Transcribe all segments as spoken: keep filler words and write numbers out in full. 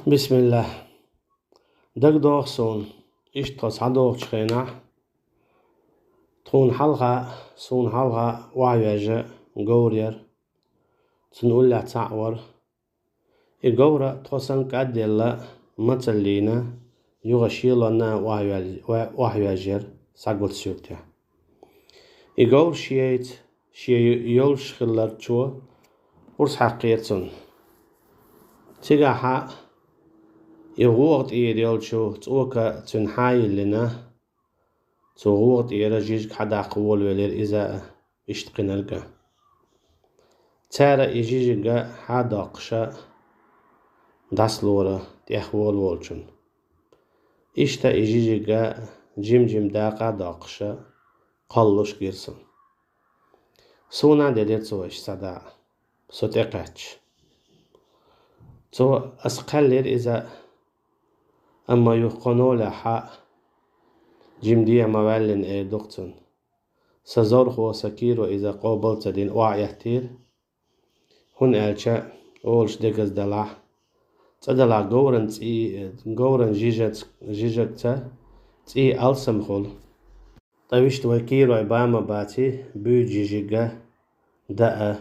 Бисмиллах. ДагадогӀу суна, иштта тхо схьадогӀучу хенахь, тхуна хьалха, суна хьалха охьавежа говр яра, цуьнан уллехь цхьаъ вара. И говр а тхо санна кӀадъелла, мацаллина, юха шелонна а охьавел-, охьавежа яра, схьагуш юьртахь. И говр шеца, шен йолуш хилларчо урс хьаькхира цунна. Цигахь и гӀогӀа тӀера йолчу цӀока цуьнан хьа а йиллина, цу гӀогӀа тӀера жижиг хьадаккха волавелира иза а, иштта кхинарг а. Цара и жижиг а хьа а доккхуш, дӀасалора тӀех волаволчунна. Иштта и жижиг а жим-жим дакъа а доккхуш, кхоллалуш гира суна. Суна а делира цо иштта цхьа дакъа, со тӀекхаьчча. Цо ас кхаьллира иза, амма юха кхо нолехь а жима дехьа ма ваьллина эр ду-кх цунна. Сан зорхо, сан кийро иза къобал ца дина, охьаэттира. ХӀунда аьлча, олуш дегаза далахь, цӀа далахь говран цӀий, говран жижац-, жижагца цӀий алсам хуьлу. Ткъа вуьшта вай кийрой бан ма баций, буьйцу жижиг а, даа а,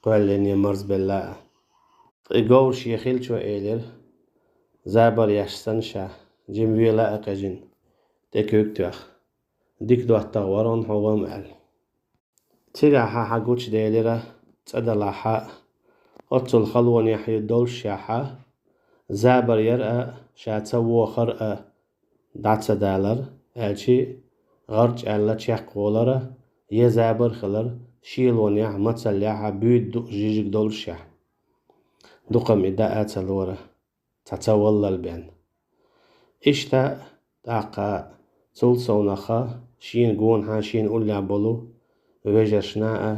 кхоьллина марзбелла а. Ткъа и говр шен хиллачо элира, забар еш санна ша, жима вела а къежина, тӀе куьг тоьхна. Дика доттагӀа вара хьуна хьо ван аьлла. Цигахь хьан гучуделира цӀа далахь а, оццул халонехь ю доллушехь а, забар яр а, ша ца вохар а дӀа ца далар, аьлчи гӀарч аьлла чекхволар а, я забар хилар, шелонехь а, мацаллехь а буьйда ду жижиг доллушехь. Дукха-м и даа ца лора, цхьа ца валлал бен. Иштта тӀаккха цул совнаха шена гонахьа, шена уллехь болу вежаршна а,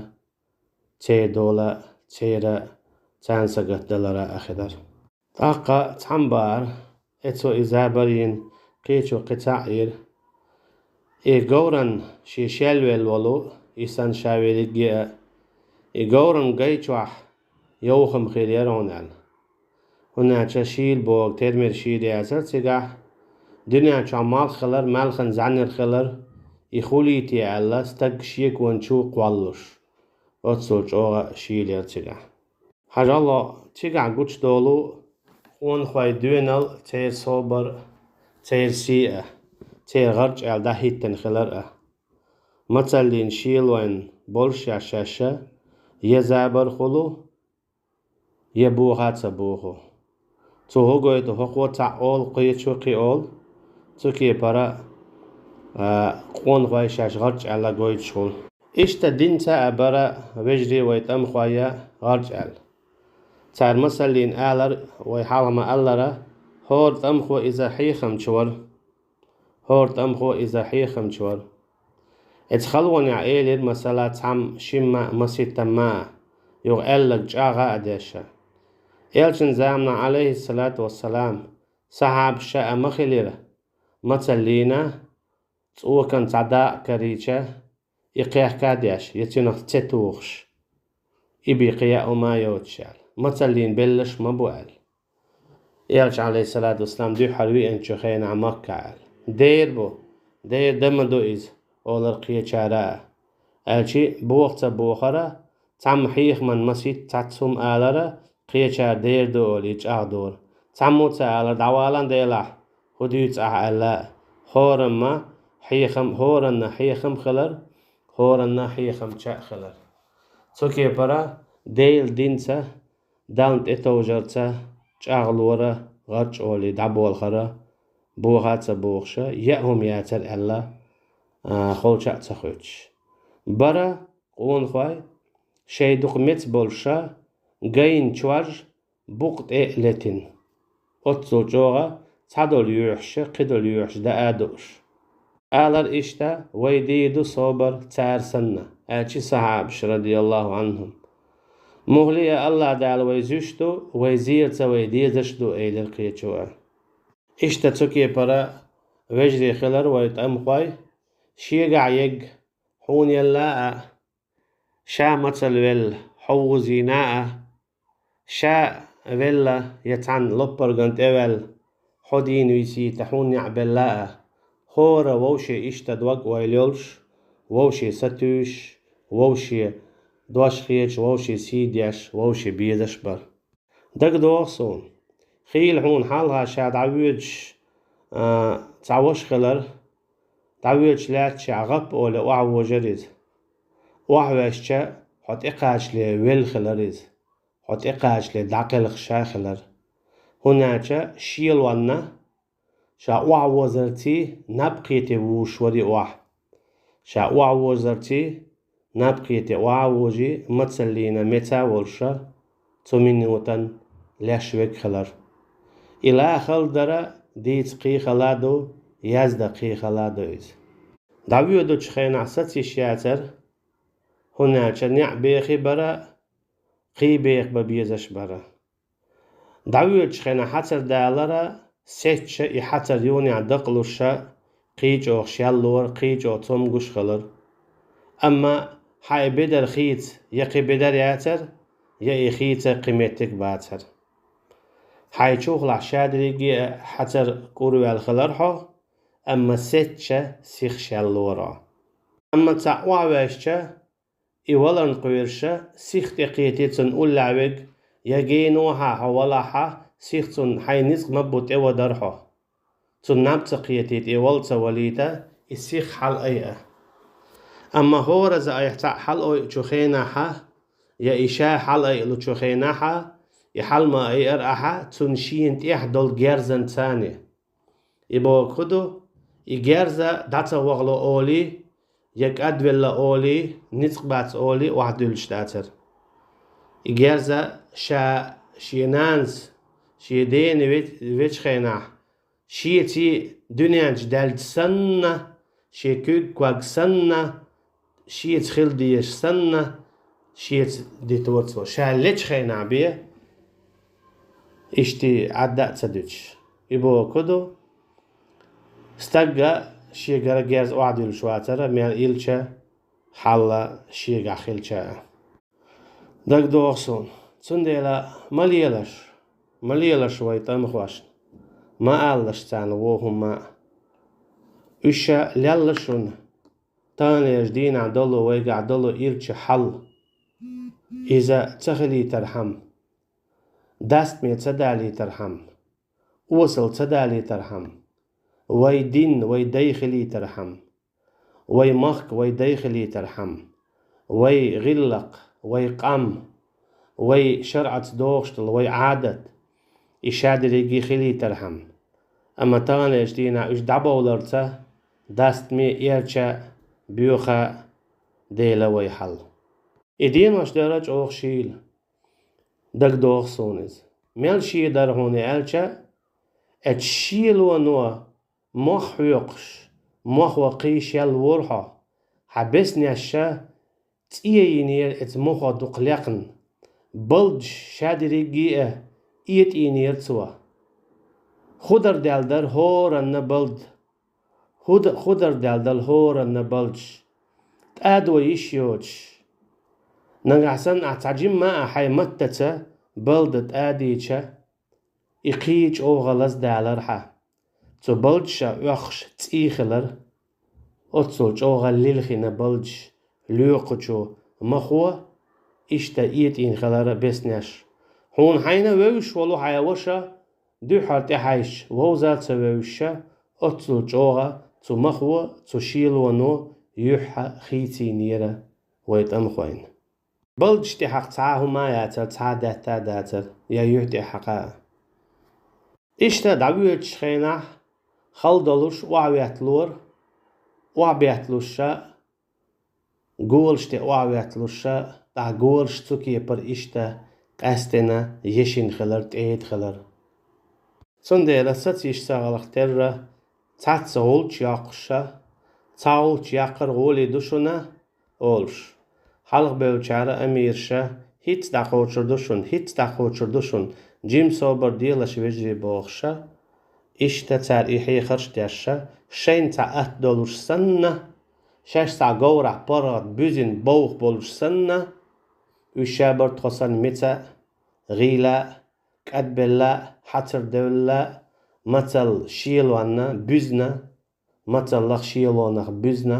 церан дола, церан царна сагатдалара а хилар. ТӀаккха цхьамма бахара, эцо и забар йина кхечо кхин цхьаъ йира. И говран шен шелвелла волу, и санна ша верриге а, и говран гай чохь йовхам хир яра хьуна аьлла. ХӀунда аьлча шийла богу термир шийла яцара цигахь, дуьнен чохь малх хилар, маьлхан зӀаьнар хилар, и хуьлий те аьлла, стаг шекончу кхоллалуш. Оццул чӀогӀа шийла яра цигахь. Хьажал, цигахь гучудолу къонахойн доьналла, церан собар, церан сий а, церан гӀарч аьлла дӀахӀиттина хилар а. Мацаллин шелонна боллушехь шаьш а, я забар хуьлу, я боха а ца боху. Цо хӀу гойту, хӀокхо цхьаъ олу, кхечо кхин олу, цу кепара, а, къонахой шаьш гӀарч аьлла гойтуш хуьлу. Иштта динца а бара вежарий вай тӀамхой а гӀарч аьлла. Цара масаллин алар, вай хьалха ма-аллара, хӀора тӀамхо иза хьехамча вара. ХӀора тӀамхо иза хьехамча вара. Эцу халонехь элира, масала, цхьамма шимма а, маситтамма а, юха аьлларг чӀагӀа а деш а. Элчан заманахь, Ӏалайхиссалату вассалам, сахьабаш а ма хилира, мацаллина, цӀокан цхьа дакъа карийча, и кхехка а деш, я цуьнах цӀе тухуш, и бен кхин яа хӀума йоцуш аьлла, мацаллин беллаш ма бу аьлла. Элча, Ӏалайхиссалату вассалам, дуьххьара веанчу хенахь Макка аьлла: «Дера бу, дера дан ма ду иза», олар кхечара а. Аьлчи боха ца бохара, цхьамма хьехаман маситта цхьацца хӀума алара, кхечара дера ду олий чӀагӀдора. Цхьаммо ца алара: «ДӀавалан делахь, хӀу дуьйцу ахь», аьлла а. ХӀорамма хьехам, хӀоранна хьехам хилар, хӀоранна хьехамча а хилар. Цу кепара Делан динца, Далла тӀетовжарца чӀагӀлора, гӀарч олий дӀаболхара, боха а ца бохуша, яа хӀума яцара аьлла, а, холча а ца хоьттуш. Бара къонахой, шайн дукха меца болуша, гайна чож букъа тӀе а летина. Оццул чӀогӀа цхьадолу юьхьаш, кхидолу юьхьаш даа а дууш. Алар иштта, вай дийр ду собар цара санна, аьлчи сахьабаш, радияллаху Ӏанхум. Мухли а АллахӀ Дала вай зуьйш ду, вай зерца вай дезаш ду, элира кхечо а. Иштта цу кепара вежарий хилар вай тӀамхой, шегахь егга хьуна елла а, ша мацалла велла хьо вузийна а, ша велла, я цхьана лоппарган тӀеваьлла, хьо дийна висийта хьуна неӀ белла а, хӀора вовше иштта дог-ойла йолуш, вовше сатуьйсуш, вовше дош хеташ, вовше сий деш, вовше безаш бара. ДагадогӀу суна, хийла хьуна хьалха ша дӀавоьдуш, а, цхьа ваша хилар, дӀавоьдуш лаьтташехь гӀап олий охьавожар иза. Охьаваьшча, хьо тӀекхачале велла хилар иза. Хьо тӀекхачале дӀакхелхаш а хилар. ХӀунда аьлча шелонна ша охьавозарций наб кхете вузуш вара и охьа. Ша охьавозарций наб кхете охьа а вужий, мацаллина меца а волуша, цу минотан леш верг хилар. И ла хала дара дийца кхийхала а ду, яздан кхийхала а ду иза. ДӀавоьдучу хенахь саца йиш яцара, хӀунда аьлча неӀ бехи бара, кхий беха бан безаш бара. ДӀавоьдучу хенахь хьацар далара, сецча и хьацар юханехь дакъалуша, кхий чӀогӀа шеллора, кхий чӀогӀа цомгуш хилар. Амма хьан и бедар хийца я кхин бедар яцара, я и хийца кхин меттиг бацара. Хьайн чухлахь шадерриге а хьацар кӀур ваьлла хилар хьо, амма сецча сиха шеллора. Амма цхьаъ охьаваьшча, и валарна кхоьруша, сих тӀекхетий цунна уллехь верг, я генахьа хьо валахьа, сих цунна хьайн ницкъ ма бу тӀевадар хьо. Цунна наб ца кхетийта, и вала ца валийта, и сих хьалаайа. Амма хӀораза айхьа цхьаъ хьалаайчу хенахьа, я и ша хьалаайалучу хенахьа, и хьал ма айара ахьа, цунна шена тӀехь долу герзан цани. И боху хӀун ду, и герза дӀа ца вахало олий, я кӀадвелла олий, ницкъ бац олий, охьадуьллуш дацара. И герза ша шен нанас, шен дена ве-, вечу хенахь, шеца дуьнен чу даьлча санна, шен куьг-ког санна, шеца хила дезаш санна, шеца дитора цо. Ша лечу хенахь бен, иштта Ӏадда а ца дуьтуш. И боху хӀун ду, стагга шегара герз охьадуьллуш вацара, мел илча хьалла шегахь хилча а. ДагадогӀу суна. Цундела ма лелаш, ма лелаш вай тӀамхошна, ма алалаш царна вон хӀумма а. Уьш ша лелла шуна, таханлерчу дийнахь долу, вайгахь долу ирча хьал. Иза ца хилийтархьама, дастаме ца далийтархьама, осал ца далийтархьама, вай дин, вай дай хилийтархьама, вай махка, вай дай хилийтархьама, вай гӀиллакх, вай къам, вай шарӀаца догӀуш долу, вай Ӏадат, и шадерриге хилийтархьама. Амма таханлерчу дийнахь уьш дӀабовларца, дастаме, эрча, боьха Дела вай хьал. И денош дара чӀогӀа шийла. ДагадогӀу суна иза. Мел шен дара хьуна аьлча, эцу шелоно мох хьоькхуш, мохо кхий шелвора хьо. Хьан беснешша цӀе йинера эцу мохо дукха лекхна. Балдаш шадерриге а этӀийнера цо. ХӀун дар даьлла дара хӀоранна балда? ХӀун д-, хӀун дар даьлла дала хӀоранна балдаш? ТӀадо йиш йоцуш. Нагахь санна ахь цхьа жимма а хьайн маттаца балда тӀадийча, и кхий чӀогӀа лаздалар хьан. Цу балдаша оьхуш цӀий хилар, оццул чӀогӀа лилхина балдаш лоькхучу махо иштта этӀийна хилар беснеш. Хьуна хьайна вевзаш волу хьайн ваша, дуьххьара тӀехьаьжча, вовза а ца вевзаша, оццул чӀогӀа цу махо, цу шелоно юьххьа хийцийнера вай тӀамхойн. Балдаш тӀехьакха цхьа а хӀума а яцара, цхьа а даьтта а дацара, я юьхь тӀехьакха а. Иштта дӀавоьдучу хенахь, хала долуш охьаветталора, охьабетталуша, голаш тӀе охьаветталуша, тӀаккха голаш цу кепара иштта къаьстина ешина хилар, тӀеда хилар. Цундела саца йиш ца гӀалахь терра, цхьацца гӀулч йоккхуша, цхьа гӀулч яккхар гӀоле ду шуна, олуш. Хьалхабевллачара амираша, хӀинцца дӀакхочур ду шуна, хӀинцца дӀакхочур ду шуна, жима собар делаш вежарий бохуша, иштта цара и хьехарш дешша, шайна цхьа атта долуш санна, шаьш цхьа говрахь паргӀат буьзина бовха болуш санна, уьш ша бара тхо санна меца а, гӀийла а, кӀадбелла а, хьацар девлла а, мацалла шелонна буьзна, мацаллах шелонах буьзна,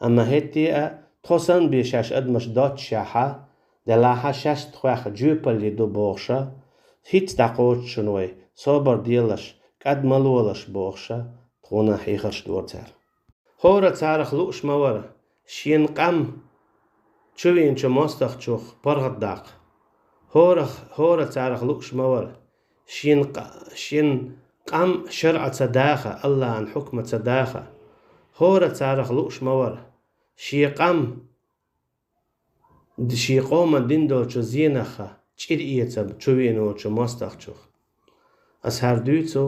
амма хӀетте а тхо санна бен шаьш адамаш доццушехь а, делахь а шаьш тхох жоьпалле ду бохуша, хӀинцца дӀакхочуш шуна вай, собар делаш, кӀад ма лолаш бохуша, тхуна хьехарш дора цара. ХӀора царах лууш ма вара, шен къам чувеначу мостагӀчух паргӀатдаккха. ХӀорах, хӀора царах лууш ма вара, шен къа-, шен къам шарӀаца даха, АллахӀан хьукмаца даха. ХӀора царах лууш ма вара, шен къам д-, шен къоман дина долчу зенах чӀир эца чувеначу мостагӀчух. Ас хӀара дуьйцу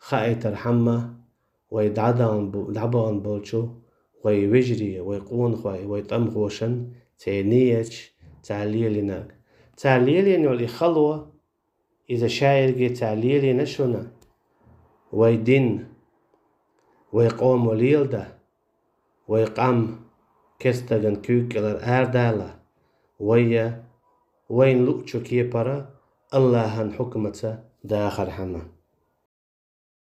хаийтархьама, вай дӀадахана бу-, дӀабахана болчу вай вежарий, вай къонахой, вай тӀамхошан церан нийяташ, цара лелийнарг. Цара лелийна йолу и хало, иза ша ерриге цара лелийна шуна, вай дин, вай къомо леладан, вай къам керстаган куьйга кӀелара арадалан, вай а вайна луучу кепара АллахӀан хьукмаца дахархьама.